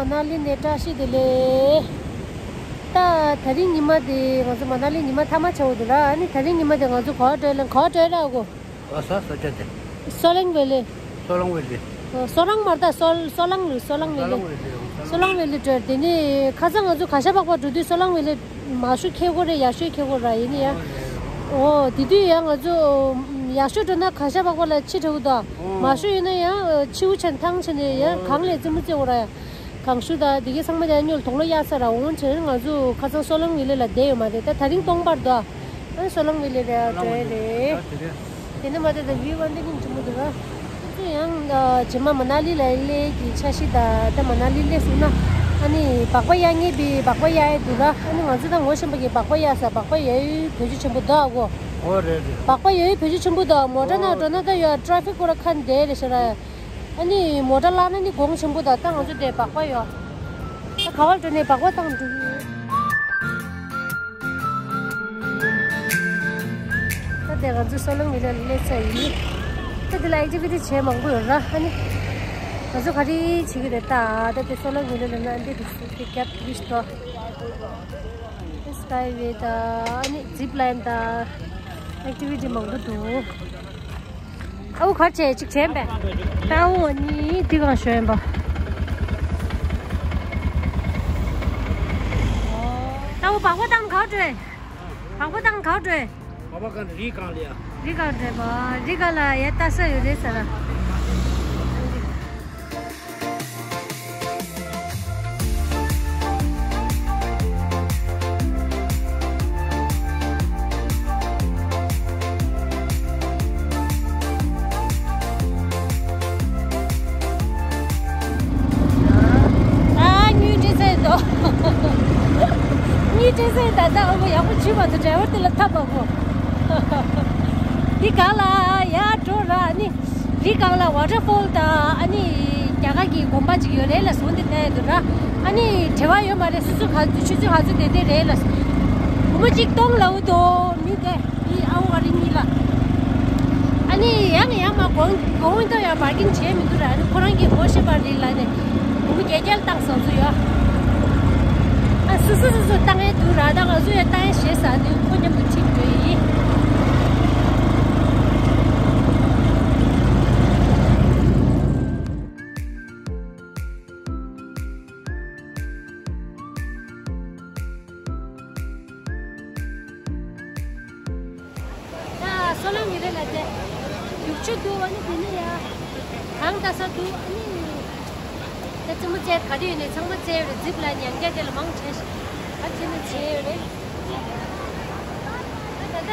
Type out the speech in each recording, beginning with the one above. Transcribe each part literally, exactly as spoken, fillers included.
མ་ན་ལི་ནས་བཀྲ་ཤིས་བདེ་ལེགས། ད་དེ་རིང་ཉི་མ་དེ་ང་ཚོ་མ་ན་ལི་ཉི་མ་མཐའ་མ་ཆགས་འདུག་ར། ཨ་ནི་དེ་རིང་ཉི་མ་དེ་ང་ཚོ་ག་པར་འགྲོ་ལེ། ག་པར་འགྲོ་ར་གོ། ཨ་ས་ས་ཆ་དེ། སོ་ལང་ཝེ་ལི། སོ་ལང་ཝེ་ལི། ཨ། སོ་རང་མ་རེད་ད། སོ་སོ་ལང་ལི། སོ་ལང་ཝེ་ལི། སོ་ལང་ཝེ་ལི། སོ་ལང་ཝེ་ལི་འགྲོ། དེ་ནས་ཁ་སང་ང་ཚོ་གར་ཞ་སྦག་སྦག་འགྲོ་དུས་སོ་ལང་ཝེ་ལི་མང་ཤོས་འཁྱེར་དགོས་རེད། ཡག་ཤོས་འཁྱེར་དགོས་ར། ཡིན་ན་ཡང་། ཨོ། དེ་དུས་ཡང་ང་ཚོ་ཡག་ཤོས་འགྲོ་ན་གར་ཞ་སྦག་སྦག་ལ་ཕྱི་དྲགས་འདུག་མང་ཤོས་ཡིན་ན་ཡང་ཕྱིའུ་ཆེན་ཐང་ཆེན་ནས་ཡང་གངས་ལ་རྩེད་མོ་རྩེ་དགོས་ར། ཡང་གངས་ཤུགས་དང་དེ་གའི་ཚང་མ་དེ་སྔོན་ལ་དོག་ལོ་གཡར་ཚར་ར། འོང་བྱས་ང་ཚོ་ཁ་སང་སོ་ལང་ཝེ་ལི་ལ་བསྡད་ཡོད་མ་རེད། ད་དེ་རིང་སྟོང་པར་འདུག་ཨ་ནི་སོ་ལང་ཝེ་ལི་རེད། འགྲོ་ཡ་རེད། དེ་ནས་མ་དེ་ད་བིའུ་ཨ་འདི་ནི་ཆེན་པོ་འདུག་ར། ཁོ་ཚོ་ཡང་རྗེས་མ་མ་ན་ལི་ལ་སླེབས་ཀྱི་འཆར་གཞི་དང་། ད་མ་ན་ལི་སླེབས་སོང་ན་ཨ་ནི་སྦག་སྦག་གཡར་ངེས་པའི་སྦག་སྦག་གཡར་ཡ་འདུག་ར། ཨ་ནི་ང་ཚོ་ད་ངོ་ཤེས་པ་གི་སྦག་སྦག་གཡར་ས། སྦག་སྦག་གཡར་ཡུལ་བེད་སྤྱོད་ཆེན་པོ་འདུག་ཨ་གོ། ཨོ་རེད་རེད། སྦག་སྦག་གཡར་ཡུལ་བེད་སྤྱོད་ཆེན་པོ་འདུག་མོ་ཊ་ནང་འགྲོ་ན་ད་ཡ་ཊ་རེ་ཕིག་ཁོ་ར་ཁ་འདས་རེད་ཤག་ར། ཨ་ནི་མོ་ཊ་བརླག་ན་ནི་གོང་ཆེན་པོ་དང་། ད་ང་ཚོ་དེ་སྦག་སྦག་ཡོད། ད་ག་བར་འགྲོ་ནས་སྦག་སྦག་བཏང་འགྲོ་གི་ཡོད། ད་དེ་ང་ཚོ་སོ་ལང་ཝེ་ལི་ལ་སླེབས་ཚར་ཡིན། ད་དེ་ལ་ཨེག་ཊི་བི་ཊི་བྱེད་མང་པོ་ཡོད་ར། ཨ་ནི་ང་ཚོ་ག་རེ་བྱེད་ཀྱི་རེད་ད། ད་དེ་སོ་ལང་ཝེ་ལི་ལ་ན་འདི་དུ་སུ་དེ་རྒྱབ་ཀྱི་ཤི་ཏོ། སི་ཀའི་ཝེ་དང་ཨ་ནི་ཛིབ་ལའིན་དང་ཨེག་ཊི་བི་ཊི་མང་པོ་འདུག་ཨ་བོ་ག་བྱས་ཅིག་བྱས་པས། ཨ་བོ་ནི་འདི་གང་ཞོན་པ། ཨ་བོ་སྦག་སྦག་བཏང་ག་འགྲོ། སྦག་སྦག་བཏང་ག་འགྲོ། སྦག་སྦག་གང་རི་གང་ལ་ཡ། རི་གང་འགྲོ་པ། རི་གང་ལ་ཡ་ལྟ་ས་ཡོད་རེད་ཟེར། ཨ་ཉུལ་འདྲེ་ཚེ་དོ། ཉུལ་འདྲེ་ཚེ་ད་ད་ཨ་མ་ཡག་པོ་བྱུས་མ་ཐུབ། ཌ་རའི་ཝར་དེ་ལ་ཐབས་པ་གོ། འདི་གང་ལ་ཡ་འགྲོ་ར་ནི། འདི་གང་ལ་ཝ་ཊར་ཕོལ་དང་ཨ་ནི་རྒྱ་གར་གྱི་དགོན་པ་ཅིག་ཡོད་རེད་ལ། ཟོན་དེ་ལྟ་ཡ་འདུག་ར། ཨ་ནི་བྲེལ་བ་ཡོད་མ་རེད། སོ་སོ་ག་ཆུ་ཚོད་ག་ཚོད་དེ་དེ་རེད་ལ། སྒོར་མོ་གཅིག་སྟོང་ལ་འུ་དོ་མི་དེ་མི་ཨ་བོ་ག་རེ་གཉིས་ལ། ཨ་ནི་ཡང་ཡང་མ་དགོང་དགོང་དག་ཡང་པར་ཀིང་བྱས་མི་འདུག་ར། ཨ་ནི་ཁོ་རང་གིས་སྒོ་ཕྱེ་པ་རེད་ལ་ནི། སྒོར་མོ་བརྒྱད་བརྒྱ་བཏང་སོང་ཚུལ་ཡོད། ཨ་སོ་སོ་སོ་སོ་བཏང་ཡས་འདུག་ར། ད་ང་ཚོ་ཡང་བཏང་ཡས་བྱས་ཟ་དུས་ཁོ་མཉམ་དུ་ཁྲིད་འགྲོ་ཡིན། ཡ་སོ་ལང་ཝེ་ལི་ལ་དེ། རྒྱུག་ཆུ་འདུག་ཨ་ནི་དེ་ནས་ཡ། གངས་འདྲ་ས་འདུག་ཨ་ནི། ད་རྩེད་མོ་རྩེ་ག་རེ་ཡོད་ནས་ཚང་མ་རྩེ་ཡོད་རེད། ཛིབ་ལའིན་ཡང་བསྐྱར་དེ་ལ་མང་ཆེ་ཞིག་ག་རེ་བྱས་ནས་བྱས་ཡོད་རེད། ད་ད་ད།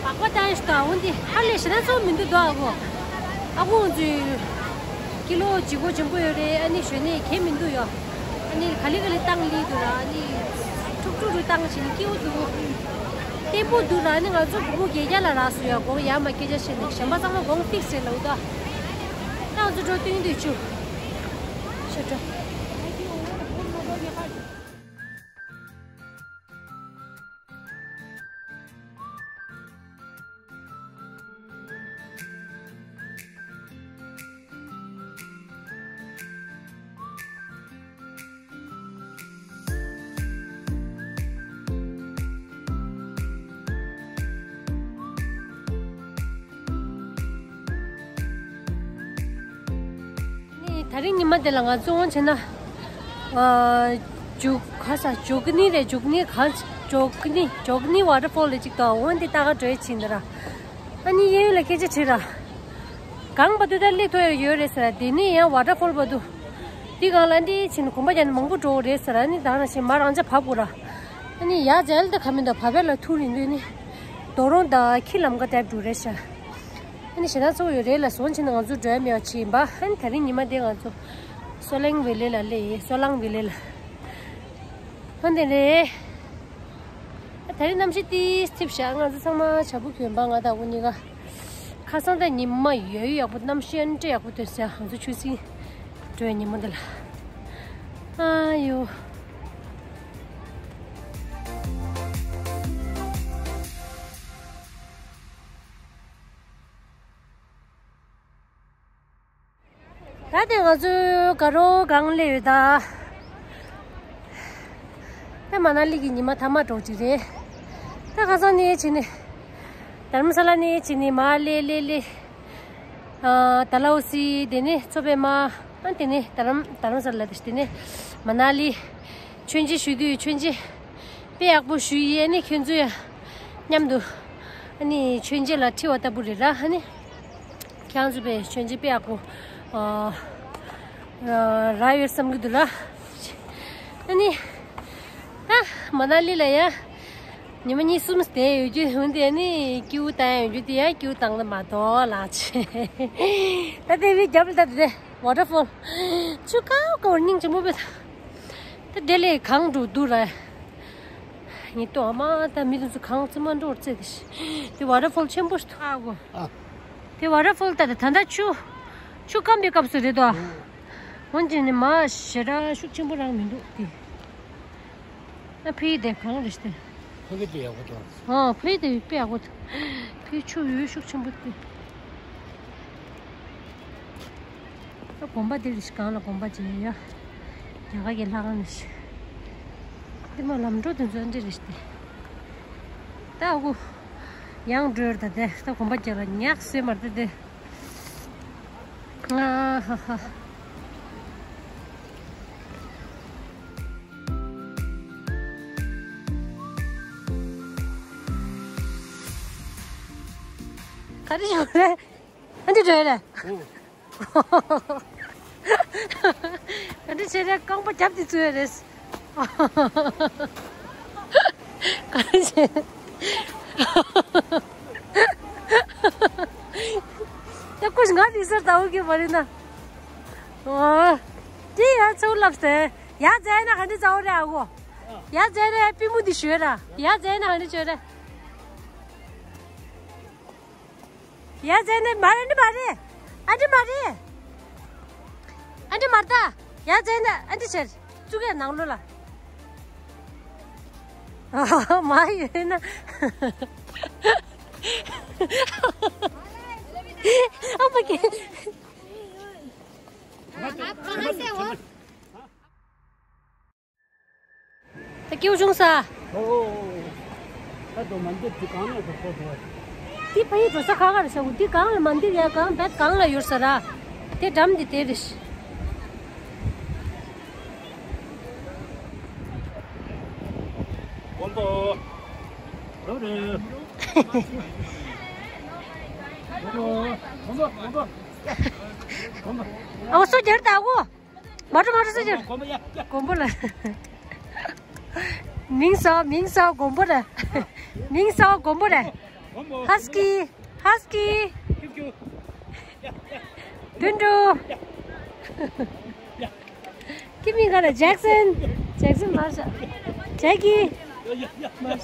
སྦག་སྦག་བཏང་ཞིག་ད་འོན་ཏེ་ཧ་ལས་ཞེ་ན་ཚོགས་མི་འདུག་དོ་ཨ་ཁོ། ཨ་ཁོ་ཚོས་ཀི་ལོ་ལྗིད་ཁོག་ཆེན་པོ་ཡོད་རེད། ཨ་ནི་ཞོན་ནས་གས་མི་འདུག་ཡོ། ཨ་ནི་ག་ལེ་ག་ལེ་བཏང་ལི་འདུག་ར། ཨ་ནི་ཁྲུག་ཁྲུག་རུ་བཏང་བྱས་ནས་སྐྱིད་པོ་འདུག་བརྟན་པོ་འདུག་ར། ཨ་ནི་ང་ཚོ་སྒོར་མོ་བརྒྱད་བརྒྱ་ལ་རག་སོང་ཡོ། དགོང་ཡར་མར་སྐད་ཆ་བཤད་ནས་གཞན་པ་ཚང་མ་དགོང་ཕིག་སི་རེད་ལབ་འདུག་ད་ང་ཚོ་འགྲོ་སྟོན་དུས་ཆུ་ཤོད་འགྲོ། ནི་དེ་རིང་ཉི་མ་དེ་ལ་ང་ཚོ་འོང་བྱས་ན། ཨ། ཇོ་ག་ས་ཇོ་ཀི་ནི་རེད། ཇོ་ཀི་ནི་ག་ཇོ་ཀི་ནི་ཇོ་ཀི་ནི་ཝ་ཊར་ཕོལ་རེད་ཅིག་དང་འོང་དེ་ལྟ་ག་འགྲོ་ཡས་ཕྱིན་འདི་ར། ཨ་ནི་གཡས་གཡོན་ལ་སྐད་ཆ་དྲིས་ར། གངས་བར་དུ་ད་སླེབས་ཐུབ་ཡ་ཡོད་རེད་ཟེར་ར། དེ་ནས་ཡང་ཝ་ཊར་ཕོལ་བར་དུ། འདི་གང་ལ་འདི་ཕྱིན་གོམ་པ་རྒྱག་ནས་མང་པོ་འགྲོ་གི་རེད་ཟེར་ར། ཨ་ནི་ད་ནང་བཞིན་མར་རང་ཅག་བབས་དགོས་ར། ཨ་ནི་ཡར་འཛེགས་ཡ་ད་ག་མི་འདུག་བབས་ཡ་ལ་ཐུག་རིང་དུས་ནི། རྡོ་རོང་དང་ཁྱི་ལམ་ཁ་བཏབ་འགྲོ་རེད་ཤག་ཨ་ནི་ཞེ་དྲག་ཚ་པོ་ཡོད་རེད་ལ། སོང་ཕྱིན་ན་ང་ཚོ་འགྲོ་ཡ་མེད་པ་བྱས་ཡིན་པ། ཨ་ནི་དེ་རིང་ཉི་མ་དེ་ང་ཚོ་སོ་ལང་ཝེ་ལི་ལ་སླེབས་ཡིན། སོ་ལང་ཝེ་ལི་ལ། འོ་དེ་རེད། ད་རེས་གནམ་གཤིས་ཏིས་ཐིབ་ཤག་ང་ཚོ་ཚང་མ་བྱ་ཕོ་གྱོན་པ། ང་དང་འུ་གཉིས་ཀ། ཁ་སང་ད་ཉི་མ་ཡོད་ཡག་པོ། གནམ་གཤིས་ཨ་འདྲ་ཡག་པོ་ཐོན་ཤག་ང་ཚོ་ཆུ་སྲིན་འགྲོ་ཡ་ཉི་མ་འདི་ལ། ཨ་ཡོ། ད་དེ་ང་ཚོའི་དགའ་རོགས་གང་སླེབས་ཡོད་ད། ད་མ་ན་ལི་གི་ཉི་མ་ཐ་མ་འགྲོ་གི་རེད། ད་ཁ་སང་ནས་བྱས་ནས་དྷ་རམ་ས་ལ་ནས་བྱས་ནས་མར་སླེབས་སླེབས་སླེབས། ཨ། ཌལ་ཧོ་སི། དེ་ནས་མཚོ་པདྨ། ཨ། དེ་ནས་དྷ་རམ་དྷ་རམ་ས་ལ། དེ་ནས་མ་ན་ལི། མཆོད་མཇལ་ཞུ་དུས་མཆོད་མཇལ་དཔེ་ཡག་པོ་ཞུ་ཡིན། ཨ་ནི་ཁྱོད་ཚོ་ཡང་མཉམ་དུ་ཨ་ནི་མཆོད་མཇལ་ལ་ཁྲིད་པ་ལྟ་བུ་རེད་ར། ཨ་ནི་ཁྱེད་ཚོ་དཔེ་མཆོད་མཇལ་དཔེ་ཡག་པོ། ཨ། རག་ཡོད་བསམ་གྱི་འདུག་ར། ཨ་ནི་ད་མ་ན་ལི་ལ་ཡ་ཉི་མ་གཉིས་གསུམ་བསྡད་ཡོད་རྒྱུ། འོན་ཏེ་ཨ་ནི་སྐྱིད་པོ་བཏང་ཡོད་རྒྱུ་དེ་ཡ་སྐྱིད་པོ་བཏང་ན་མ་གཏོགས་ལགས། ད་དེ་བི་རྒྱབ་ལ་ད་དེ་ཝ་ཊར་ཕོལ། ཆུ་ཀའོ་ཀའོ་སྙིང་རྗེ་མོ་བས། ད་དེ་ལས་གང་འགྲོ་འདུག་ར། ངས་ལྟོས་ཨ་མ། ད་མི་དེ་ཚོ་གང་ཙི་མ་འགྲོ་བར་བརྩེ་དེ་ཤི། དེ་ཝ་ཊར་ཕོལ་ཆེན་པོ་ཞིག་འདུག་ཨ་གོ། ཨ། དེ་ཝ་ཊར་ཕོལ་ད་ད་ད་ད་ཆུ། ཆུ་སྐམ་པའི་སྐབས་སུ་རེད་དོ། འོན་ཀྱང་ནི་མ་ཞེ་དྲག་ཤུགས་ཆེན་པོ་རང་མི་འདུག་དེ། ཨ་ཕའི་དེ་གང་རེད་དེ། ཕ་གི་དེ་ཡག་པོ་འདུག་ཨ་ཕའི་དེ་དཔེ་ཡག་པོ་འདུག་ཕའི་ཆུ་ཡོད་ཤུགས་ཆེན་པོ་དེ། ད་དགོན་པ་འདི་རེད་ཤག་སྒང་ལ་དགོན་པ་ཅིག་ཡོད་ཡ། རྒྱ་གར་གྱི་ལྷ་ཁང་རེད་ཤག་འདི་མ་ལམ་འགྲོ་དེ་ཚོ་འདི་རེད་ཤག་སྟེ། ད་ཨ་ཁུ་ཡང་འགྲོ་ཡོད་ད། དེ་ད་དགོན་པ་རྒྱག་ལ་ཉག་སེ་མར་ད་དེ། ཨ་ཧ་ཧ། ག་རེ་ཡོད་རེད། ཨ་འདི་འདྲ་རེད། ཨ་འདི་བྱས་ནས་རྐང་པ་རྒྱབ་དེ་བཙུགས་ཡ་རེད། ག་རེ་བྱས། ད་ཀུ་ཤི་ང་དེ་སར་ཟླ་བོ་གི་བ་རེད་ན། ཨོ། དེ་ཡ་ཚུར་ལབ་སྟེ། ཡ་མཛད་ན་ག་འདྲ་ཚ་བོ་རེད་ཨ་གོ། ཡ་མཛད་ན་ཡ་པི་མུ་འདི་ཞོད་ར། ཡ་མཛད་ན་ག་འདྲ་ཞོད་ར། ཡ་ཟེར་ནས་མ་རེད། འདི་མ་རེད། ཨ་འདི་མ་རེད། ཨ་འདི་མ་རེད་ད། ཡ་ཟེར་ནས་ཨ་འདི་ཟེར། བཙུགས་ཡ་ནང་ལོགས་ལ། ཨ་མ་ཡོད་ན། ཨ་མ་ཀེ། ད་སྐྱིད་པོ་བྱུང་ས། ཨོ། ད་དུང་མ་འདིར་དེ་གང་ལ་འགྲོ་དགོས་འདུག་དེ་ཕ་ཡི་འགྲོ་ས་ཁ་ཁ་རེད་ཤག་འདི་གང་ལ་མ་འདིར་ཡ་གང་བེད་གང་ལ་ཡོད་ས་ར། དེ་འགྲམ་འདི་དེ་རེད། དགོན་པ། རོ་རེད། དགོན་པ། དགོན་པ། དགོན་པ། ཨོ་སོ་རྒྱར་ད་གོ། མ་འགྲོ་མ་འགྲོ་ཟེར་ཅིག་དགོན་པ་ཡ་ཡ། དགོན་པ་ལ། མིང་ཟ་བ་མིང་ཟ་བ་དགོན་པ་རེད། མིང་ཟ་བ་དགོན་པ་རེད། དགོན་པ། ཧ་སི་ཀི། ཧ་སི་ཀི། ཀྱུ་ཀྱུ། ཡ་ཡ། དུད་འགྲོ། ཡ་ཡ། ཁྱེད་མིང་ག་རེ། ཇེག་སན། ཇེག་སན་མ་རེད་ཤག་ཇེག་ཀི། ཡ་ཡ་ཡ། མ་རེད།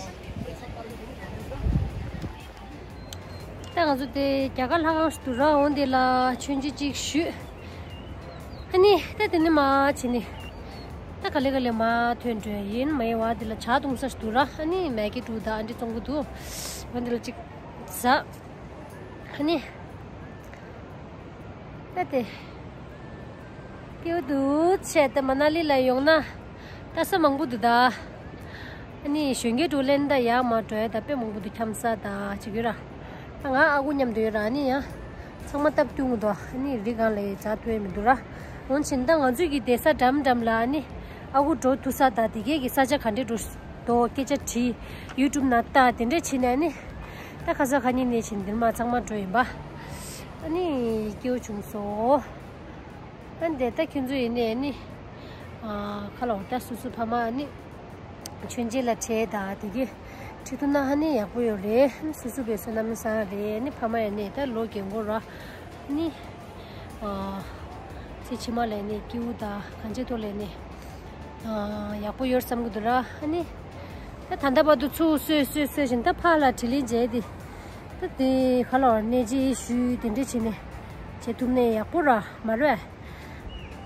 ད་ང་ཚོ་དེ་རྒྱ་གར་ལྷ་ཁང་ཞིག་ཏུ་ར་འོང་དེ་ལ་མཆོད་མཇལ་གཅིག་ཞུས། ཨ་ནི་ད་དེ་ནས་མར་ཕྱིན་ནས་ད་ག་ལེ་ག་ལེ་མར་ཐོན་འགྲོ་ཡིན། མ་ཡི་བ་དེ་ལ་ཇ་བཏུང་ས་ཞིག་ཏུ་ར། ཨ་ནི་མེ་གི་འབྲུ་དང་ཨ་འདྲ་བཙོང་གི་འདུག་འོང་དེ་ལ་གཅིག་ཟ། ཨ་ནི། ད་དེ། སྐྱིད་པོ་འདུག་བྱས་ཏེ་མ་ན་ལི་ལ་ཡོང་ན། ལྟ་ས་མང་པོ་འདུག་ད། ཨ་ནི་གཞོན་སྐྱེས་འགྲོ་ལེན་ད་ཡར་མར་འགྲོ་ཡ་ད་དཔེ་མང་པོ་འདུག་འཁྱམ་ས་ད་ཅིག་ཡོད་ར། ད་ང་ཨ་ཁུ་མཉམ་དུ་ཡོད་ར། ཨ་ནི་ཡང་། ཚང་མ་སྟབས་བསྟུན་གི་འདུག་ཨ་ནི་རི་སྒང་ལ་ཡི་ཇ་འཐུང་ཡ་མི་འདུག་ར། འོན་ཕྱིན་ད་ང་ཚོའི་གི་བསྡད་ས་འགྲམ་འགྲམ་ལ་ཨ་ནི། ཨ་ཁུ་འགྲོ་ཐུབ་ས་ད་དེ་གས་གི་ས་ཆ་ག་འདྲས་འགྲོ་དོ་སྐད་ཆ་དྲིས། ཡུ་ཊུབ་ནང་ལྟ་དེ་འདྲས་བྱས་ནས་ཨ་ནི། ད་ཁ་སང་ཁ་ཉིན་ནས་ཕྱིན་འདིར་མ་ཚང་མ་འགྲོ་ཡིན་པ། ཨ་ནི་སྐྱིད་པོ་བྱུང་སོང་། ཨ་འདི་ལྟ་ཁྱོད་ཚོ་ཡིན་ནའི་ནི། ཨ་ཁ་ལོ་ད་སོ་སོ་ཕ་མ་ནི། མཆོད་མཇལ་ལ་འཕྲད་ད་དེ་གི། ཁྲིད་ཐུབ་ན་ཧ་ནི་ཡག་པོ་ཡོད་རེད། སོ་སོ་བས་བསོད་ནམས་བསགས་རེད། ནི་ཕ་མ་ཡིན་ནའི་ད་ལོ་རྒན་གོག་ར། ནི། ཨ་ཚེ་ཕྱི་མ་ལ་ནི་སྐྱིད་པོ་ད་གང་ཅི་ཐོག་ལ་ནི། ཨ་ཡག་པོ་ཡོད་བསམ་གི་འདུག་ར། ཨ་ནི། ད་ད་ལྟ་བར་དུ་ཚུར་གསོས་གསོས་གསོས་བཞིན་ད་ཕར་ལ་དྲི་ལན་འཇལ་ཏེ། ད་དེ་ག་ལ་བར་གནས་མཇལ་ཞུས་དེ་འདྲ་བྱས་ནས་བྱེད་ཐུབ་ནས་ཡག་པོ་ར་མ་རེད།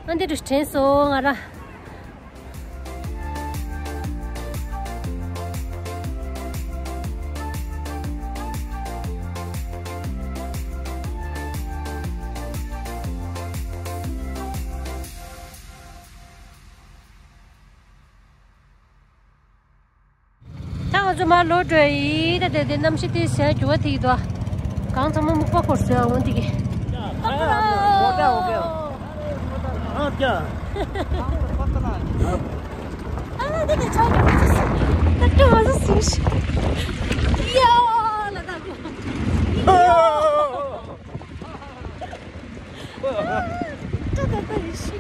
ཨ་འདི་རུ་དྲན་སོང་ང་ར། ཚང་མ་ལོག་འགྲོ་ཡི། ད་དེ་དེ་གནམ་གཤིས་དེ་ཟེར་རྒྱུ་བ་དེ་ཡི་དོ། གང་ཚང་མ་སྨུག་པ་འཁོར་སོང་འོང་དེ་གི། ཨ་ཀྱ། ཨ་དེ་དེ་ཆ་ཡོད་ད་ཀྱ་བ་ཟིག་ཡ་ལ་ད་གོ། ད་ད་ད་ཡི་ཤི།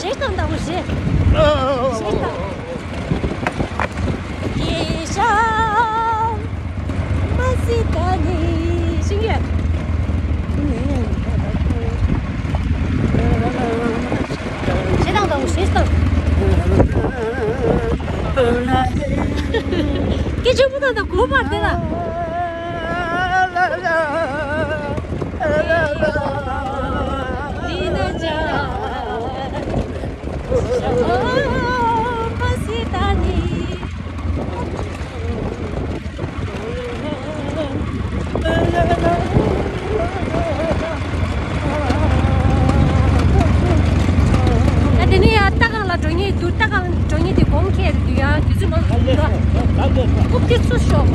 ཞེས་དང་ད་བུ་ཞེས། ཞེས་དང་། ཡེ་ཤ་མ་སི་ད་ནི་ཤིང་ཡ། ཞེས་དང་ད་བུ་ཞེས་དང་། སྐད་ཆེན་པོ་དང་ད་གོ་བར་དེ་ལ། ཨ་དེ་ནས་ཡང་རྟ་སྒང་ལ་འགྲོ་མཁན་འདུག་རྟ་སྒང་འགྲོ་མཁན་དེ་གོང་ཁེལ་རེད་འདུག་ཡ། དུས་ཚོད་མང་པོ་འདུག་རྐུབ་སྟེགས་ཚུར་ཤོག་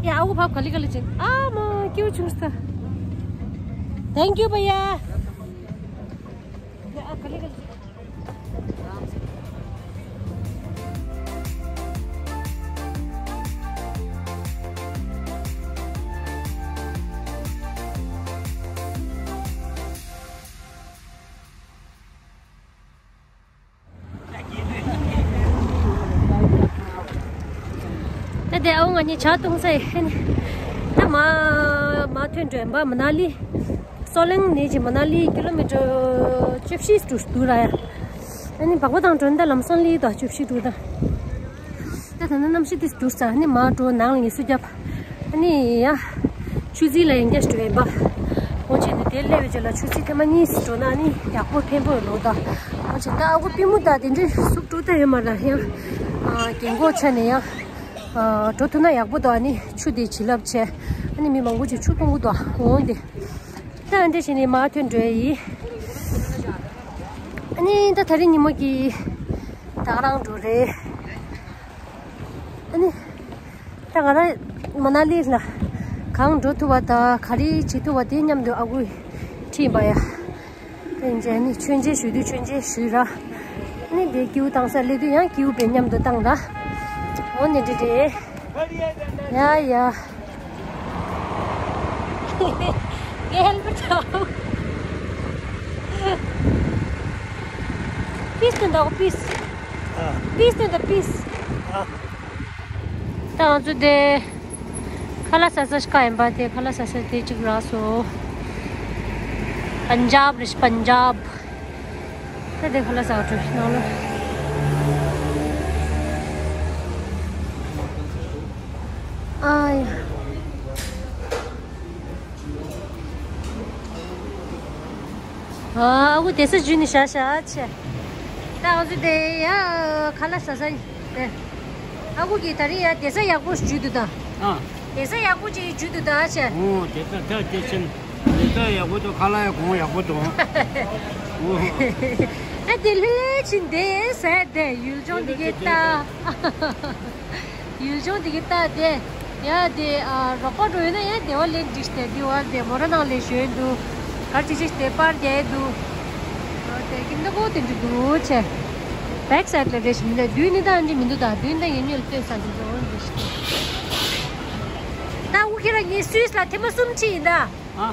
ཡ་ཨ་ཁུ་ཕབ་ག་ལི་ག་ལི་ཅན། ཨ་མ་སྐྱིད་བྱུང་ས། Thank you ཕ་ཡ། ཡ་ཨ་ག་ལི་ག་ལི་ཅན། ད་དེ་ཨ་ང་གཉིས་ཇ་བཏུང་ས་ཡིན། ད་མ་མ་ཐོན་འགྲོ་ཡིན་པ། མ་ན་ལི། སོ་ལེང་ནས་ཀྱི་མ་ན་ལི་ཀི་ལོ་མི་ཊར་བཅུ་བཞི་འགྲོ་འདུག་ར་ཡ། ཨ་ནི་བག་པ་དང་འགྲོ་ན་ད་ལམ་སང་ལི་དང་བཅུ་བཞི་འགྲོ་ད། ད་ད་ནི་གནམ་གཤིས་དེ་སྡུག་ས། ཨ་ནི་མ་འགྲོ་ནང་ལ་ངལ་གསོ་རྒྱབ། ཨ་ནི་ཡ། ཆུ་རྩི་ལ་ཡང་བསྐྱར་འགྲོ་ཡིན་པ། འོ་བྱས་ནས་དེ་སླེབས་པའི་རྗེས་ལ་ཆུ་རྩི་ཐེངས་མ་གཉིས་འགྲོ་ན་ཨ་ནི་ཡག་པོ་ཕན་པོ་ཡོད་ལོ་ད། འོ་བྱས་ད་ཨ་ཁུ་པུས་མོ་ད་དེ་འདྲའི་ཟུག་འགྲོ་ད་ཡོད་མ་ར་ཡང་། རྒན་གོག་ཆ་ནས་ཡང་། འགྲོ་ཐུབ་ན་ཡག་པོ་འདུག་ཨ་ནི་ཆུ་དེ་བྱིན་རླབས་ཆེ། ཨ་ནི་མི་མང་པོ་ཅིག་ཆུ་འཐུང་གི་འདུག་འོང་དེ། ད་འདི་བྱས་ནས་མ་ཐོན་འགྲོ་ཡི། ཨ་ནི་ད་ད་རིང་ཉིན་མོ་གི་ད་ག་རང་འགྲོ་རེད། ཨ་ནི་ད་ང་རང་མ་ན་ལི་ལ་གང་འགྲོ་ཐུབ་པ་དང་ག་རེ་བྱེད་ཐུབ་པ་དེ་མཉམ་དུ་ཨ་ཁུས་ཁྲིད་པ་ཡ། དེ་འདྲ་ནི་མཆོད་མཇལ་ཞུ་དུས་མཆོད་མཇལ་ཞུས་ར། ནི་དེ་ཀིའུ་བཏང་ས་སླེབས་དུས་ཡང་ཀིའུ་པས་མཉམ་དུ་བཏང་ར། འོ་ནི་འདྲ་རེད། ཡ་ཡ། ངའི་ཧེལ་མེ་ཊི་འདྲ་བོ། པིས་དེ་འདྲ་བོ་པིས། ཨ། པིས་དེ་འདྲ་པིས། ཨ། ད་ང་ཚོ་དེ་ཁ་ལག་ཟ་ས་ཞིག་ག་ཡིན་པ། དེ་ཁ་ལག་ཟ་ས་དེ་གཅིག་རག་སོང་། པན་ཇབ་རེད། པན་ཇབ། ད་དེ་ཁ་ལག་ཟ་འགྲོ་ནང་ལོ། ཨ་ཡ། ཨ་ཁུ་དེ་ས་འཇུས་ནས་བཞག་བཞག་ཆེ། ད་ང་ཚོ་དེ་ཡ་ཁ་ལག་ཟ་ས་ཡིན་དེ། ཨ་ཁུ་གིས་ད་རིང་ཡ་དེ་ས་ཡག་པོ་ཞིག་འཇུས་འདུག་ད། ཨ། དེ་ས་ཡག་པོ་ཅིག་འཇུས་འདུག་ད་ཆེ། ཨོ་དེ་ས་ད་དེ་ཆེན། དེ་ས་ཡག་པོ་འདུག་ཁ་ལག་ཡ་གོང་ཡག་པོ་འདུག་ཨོ། ཨ་དེ་ལྷེ་ལྷེ་ཕྱིན་དེ་ཟས་དེ་ཡུལ་ལྗོངས་འདི་གའི་ལྟ། ཡུལ་ལྗོངས་འདི་གའི་ལྟ་དེ། ཡ་དེ་ཨ་རོགས་པ་འགྲོ་ཡོད་ན་ཡ་དེ་བ་ལེན་འགྲིག་སྟེ་དེ་བ་དེ་མོ་ར་ནང་ལས་ཞོན་འདུག་གར་ཅི་ཅི་དེ་པར་རྒྱག་འདུག་དེ་གི་འདི་གོ་དེ་འདྲ་འདུག་ཆེ། བེག་སའིཌ་ལ་རེ་ཞིག་མི་འདུག་མདུན་ནི་ད་འདི་མི་འདུག་ད་མདུན་ད་ཡིན་ཉོལ་སྟོན་ས་འདི་འདྲ་འོང་འདི་ཞིག་ད་འུ་ཁྱེད་རང་གཉིས་སུད་སི་ལ་ཐེངས་མ་གསུམ་ཕྱིན་ཡིན་ད། ཨ།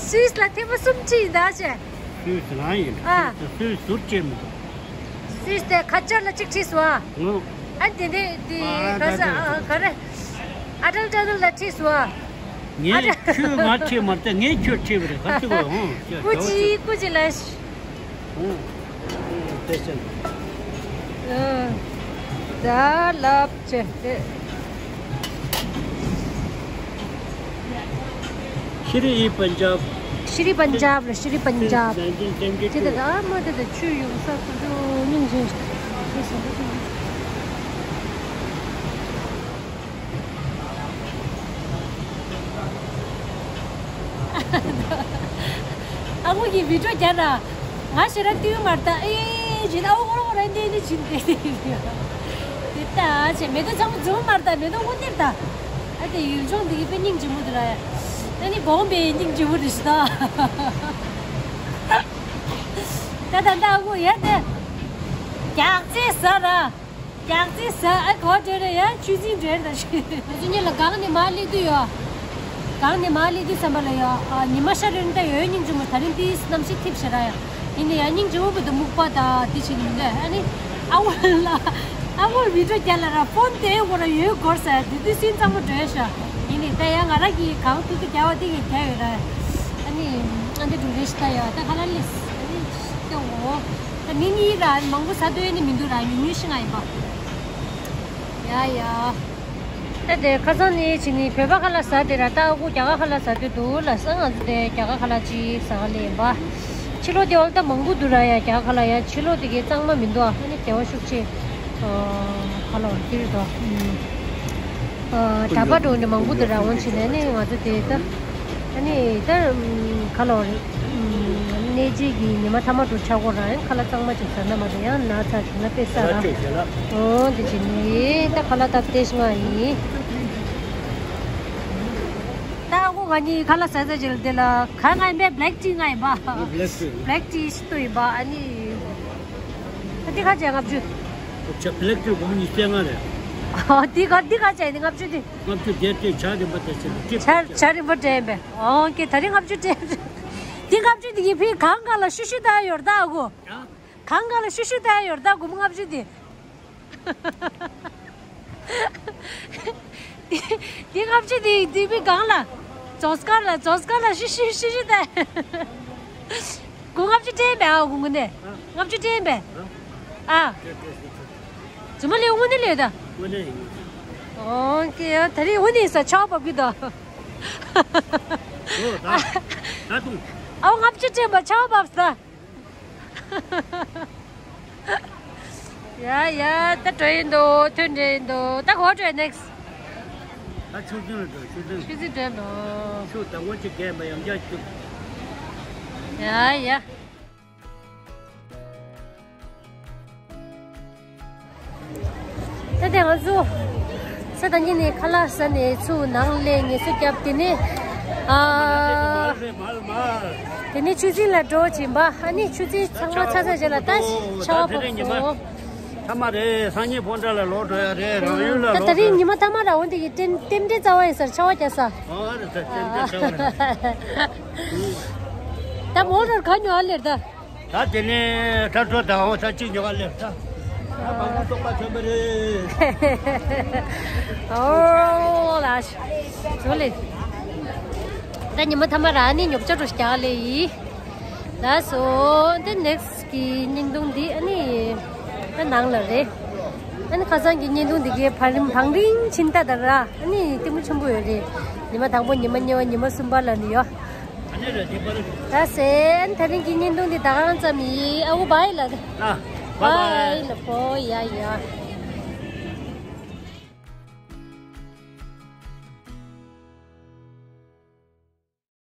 སུད་སི་ལ་ཐེངས་མ་གསུམ་ཕྱིན་ཡིན་ད་ཆེ། སུས་ཟེར་ན་ཡིན། ཨ། སུས་ཟུར་བྱེད་མི་འདུག་སུས་དེ་ཁ་ཆར་ལ་གཅིག་ཁྲིད་སོང་ཨ། ཨ་དེ་ནས་དེ་ཨ་ག་ས་ཨ་ག་རེ། ཨ་ཏལ་ཏ་ཏལ་ལ་ཁྲིད་སོང་ཨ། ངས་ཨ་ཏལ་ཁྱོད་ང་ཁྲིད་མ་རེད། ངས་ཁྱོད་ཁྲིད་པ་རེད། ཁ་ཚིག་གོ་ཧོ། ཀུ་ཅི་ཀུ་ཅི་ལ། ཧོ། དེ་ཅན། ད་ལབ་བྱས་ཏེ། ཤྲི་པན་ཇབ། ཤྲི་པན་ཇབ་ལ་ཤྲི་པན་ཇབ། ཅི་དེ་ད་མ་དེ་ད་ཆུ་ཡོང་ས་ཁོ་ཚོ་སྙིང་རྗེ། ཨ་ཁུ་གི་བི་ཌིའོ་རྒྱག་ན། ང་ཞེ་དྲག་བཏུལ་མ་རེད་ད། ཨེ་ཇི་ན་ཨོ་ཁོ་རང་རང་འདི་འདི་བྱིན་ཏེ། དེ་ལྟ་བྱས་མེ་ཏོག་ཚང་མ་འཛུམ་མ་རེད་ད། མེ་ཏོག་དངོས་གནས་ད། ཨ་དེ་ཡུལ་ལྗོངས་འདི་གི་དཔེ་སྙིང་རྗེ་མོ་དེ་ར་ཡ། ཨ་ནི་གོང་པའི་སྙིང་རྗེ་མོ་རེད་ཤི་ད། ད་ད་ད་ཨ་ཁུ་ཡ་དེ། རྒྱག་རྩེ་ཟ་ར། རྒྱག་རྩེ་ཟ་ཨ་གོ་འདྲེ་རེ་ཡ་ཆུ་འཛིན་འདྲེ་རེ་ད་ཤི། ང་ཚོ་གཉིས་ལ་སྒང་ནས་མར་སླེབས་དུས་ཡོད། སྒང་ནས་མར་སླེབས་དུས་ཙམ་པ་ལ་ཡོད། ཨ་ཉི་མ་ཤར་རན་ད་ཡོད། སྙིང་རྗེ་མོ་ད་རིང་དེའི་གནམ་གཤིས་ཐིབས་ཤ་ར་ཡ། ཡིན་ནའི་ཡ་སྙིང་རྗེ་མོ་བུ་དུ་སྨུག་པ་ད་དེ་བྱེད་ཀྱི་མི་འདུག་ཨ་ནི་ཨ་ཁུ་ལ་ཨ་ཁུ་བི་ཌིའོ་རྒྱག་ལ་ར་ཕོན་དེ་ཁོ་ར་ཡོད་སྐོར་ཟེར་དེ་དུས་སེམས་གཙང་མོ་འདྲེ་ཤ། ཡིན་ནའི་ད་ཡ་ང་ར་གི་གང་ཐུབ་ཐུབ་རྒྱག་པ་དེ་གི་རྒྱག་ཡོད་ར། ཨ་ནི་ཨ་འདི་འགྲོ་རེ་ཤི་ད་ཡ་ད་ཁ་ལ་སླེབས། ཨ་ནི་ཤི་ད་འོ། ད་མི་གཉིས་ར་མང་པོ་ཟ་འདོད་ནི་མི་འདུག་ར། ཉུང་ཉུང་ཤི་ང་ཡིན་པ། ཡ་ཡ། ད་དེ་ཁ་སང་ནས་ཕྱིན་ནི་བོད་པ་ཁ་ལག་ཟ་དེ་ར། ད་ཨ་ཁུ་རྒྱ་གར་ཁ་ལག་ཟ་འདོད་འདུག་ལབ་སོང་། ང་ཚོ་དེ་རྒྱ་གར་ཁ་ལག་ཅིག་ཟ་ག་སླེབས་ཡིན་པ། ཕྱི་ལོགས་དེ་འོ་ད་མང་པོ་འདུག་ར་ཡ། རྒྱ་གར་ཁ་ལག་ཡ་ཕྱི་ལོགས་དེ་གའི་གཙང་མ་མི་འདུག་ཨ་ནི་བདེ་བ་ཤུགས་ཆེ། ཁ་ལོ་རེ་དེ་རེད་དོ། གྲྭ་པ་འགྲོ་ནས་མང་པོ་དེ་ར་འོང་ཕྱིན་ནས་ནི་ང་ཚོ་དེ་ད། ཨ་ནི་ད་ཁ་ལོ་རེ། གནས་རྗེས་ཀྱི་ཉི་མ་ཐ་མ་དུ་ཆག་གོ་ར་ཡང་ཁ་ལག་གཙང་མ་ཅིག་ཟ་ན་མ་དེ་ཡང་ན་ཚ་ཞིག་ན་དཔེ་ས་ར། ཨོ་དེ་ཅི་ནི་ད་ཁ་ལག་ད་དེ་ཤི་ང་ཡིན། ད་ཨ་ཁུ་ང་གཉིས་ཁ་ལག་ཟ་ཟ་ཅིག་ལ་དེ་ལ་ག་ང་ཡིན་པས་བྷེ་ལེག་ཊི་ང་ཡིན་པ། བྷེ་ལེག་ཊི། བྷེ་ལེག་ཊི་ཤི་ཏུ་ཡིན་པ། ཨ་ནི་ད་དེ་ཁ་ཅན་ལྔ་བཅུ། ཆ་བྷེ་ལེག་ཊི་སྒོར་མོ་ཉི་ཤུ་རྩ་ལྔ་རེད། ཨོ་དེ་ག་དེ་ག་ཅན་ནི་ལྔ་བཅུ་དེ། ལྔ་བཅུ་དེ་དེ་ཇ་རིན་པ་དེ་ཆེ་ཆ་ཇ་རིན་པ་དྲན་པས། ཨོ་ཀེ་ད་རིང་ལྔ་བཅུ་དྲན། དེ་ལྔ་བཅུ་དེ་ཡིན་ཕི་གང་ག་ལ་ཤུ་ཤུ་ད་ཡོར་ད་གོ། གང་ག་ལ་ཤུ་ཤུ་ད་ཡོར་ད་སྒོར་མོ་ལྔ་བཅུ་དེ། དེ་ལྔ་བཅུ་དེ་དེ་ཕི་གང་ལ། ཛོས་ཀར་ལ་ཛོས་ཀར་ལ་ཤུ་ཤུ་ཤུ་ཤུ་ད། སྒོར་ལྔ་བཅུ་དྲན་པས་ཨ་སྒོར་མོ་ནས། ལྔ་བཅུ་དྲན་པས། ཨ། རྫུན་མ་ལས་དངོས་གནས་ལས་ད། དངོས་གནས་ཡིན། ཨོ་ཀེ་ད་རིང་དངོས་གནས་ས་ཆར་པ་བབས་ཀྱི་འདུག་ཨོ་ད་ད་དུང་། ཨོ་ལྔ་བཅུ་དྲན་པ་ཆར་པ་བབས་ས། ཡ་ཡ་ད་འགྲོ་ཡིན་འདུག་ཐོན་འགྲོ་ཡིན་འདུག་ད་གོ་འགྲོ་ནེག་སི། ད་ཆུ་ཚན་ལ་འགྲོ། ཆུ་ཚན། ཆུ་ཚན་འགྲོ་འགྲོ། ཆུ་དང་པོ་ཅིག་གས་མ་ཡང་བསྐྱར་ཆུ། ཡ་ཡ། ད་ལྟ་ང་ཚོ་ས་ད་ཉིན་ནས་ཁ་ལག་ཟ་ནས་ཚུར་ནང་སླེབས་ངལ་གསོ་བརྒྱབ། དེ་ནས་ཨ། དེ་ནས་ཆུ་ཚན་ལ་འགྲོ་བྱིན་པ། ཨ་ནི་ཆུ་ཚན་ཚང་མ་ཚ་ཚ་བྱས་ལ་ད་ཆར་པ་བབས་སོང་། ཐ་མ་རེད། སང་ཉིན་ཕོ་བྲང་ལ་ལོག་འགྲོ་ཡ་རེད། རང་ཡུལ་ལ་ད་ལོག་ད་རིང་འགྲོ་ཉི་མ་ཐ་མ་ར་འོ་འདི་གི་རྟེན་རྟེན་འབྲེལ་རྩ་བ་ཡིན་ས་རེད། ཆར་པ་རྒྱག་ས། ཨ་རེད་ད་རྟེན་འབྲེལ་རྩ་བ་རེད། ད་མོ་ཊར་ག་ཉོ་ཨ་ལེར་ད། ད་དེ་ནས་ད་འགྲོ་དང་འོ་ས་གཅིག་ཉོ་ག་ལེར་ད། ད་བར་ན་རྟོགས་པ་ཐོན་པ་རེད། ཨོ་ལ་ཞུ་ལེ། ད་ཉི་མ་ཐ་མ་ར་ནི་ཉོ་ཆ་འགྲོ་རྒྱག་ལེ་ཡིན། ལགས་སོ། འདི་ནེག་སི་གི་བརྙན་ཐུང་འདི་ཨ་ནི་ད་ནང་ལ་རེད། ཨ་ནི་ཁ་སང་གི་བརྙན་ཐུང་འདི་གའི་བང་རིམ་བང་རིམ་ཕྱིན་ད་ད་ར་ཨ་ནི་ལྟད་མོ་ཆེན་པོ་ཡོད་རེད། ཉི་མ་དང་པོ་ཉི་མ་གཉིས་པ་ཉི་མ་གསུམ་པ་ལ་ནི་ཡོད། ད་སེ་ཨ་ནི་ད་རིང་གི་བརྙན་ཐུང་འདི་ད་གང་ཙམ་ཡིན། ཨ་འུ་བྷའི་ལ། ཨ་བྷའི་བྷའི། བྷའི་ལ་པོ་ཡ་ཡ།